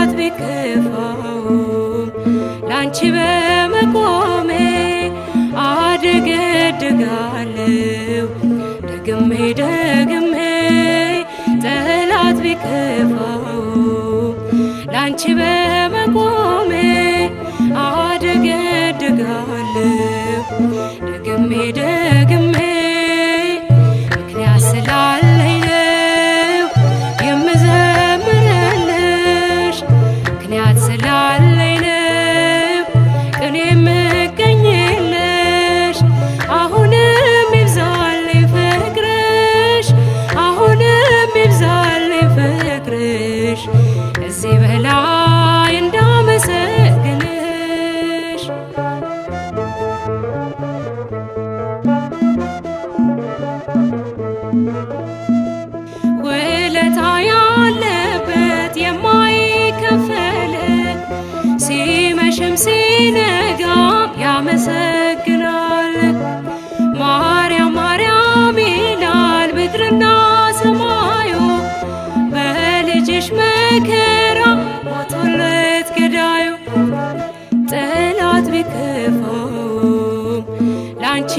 ጠላት ቢከፋው ላንቺ በመቆሜ አደገድጋለሁ ደግሜ ደግሜ። ጠላት ቢከፋው ላንቺ በመቆሜ አደገድጋለሁ ደግሜ ደግሜ። ምክንያት ስላለኝ ነው የምዘምርልሽ፣ ምክንያት ስላለኝ ነው ቅኔ የምገኝልሽ። አሁንም ይብዛልኝ ፍቅርሽ፣ አሁንም ይብዛልኝ ፍቅርሽ፣ እዚህ በላይ እንዳመሰግንሽ። ውለታ ያለበት የማይከፈል ሲመሽም ሲነጋም ያመሰግናል። ማርያም ማርያም ይላል ምድርና ሰማዩ፣ በልጅሽ መከራ ሞቶለት ገዳዩ። ጠላት ቢከፋውም ላንቺ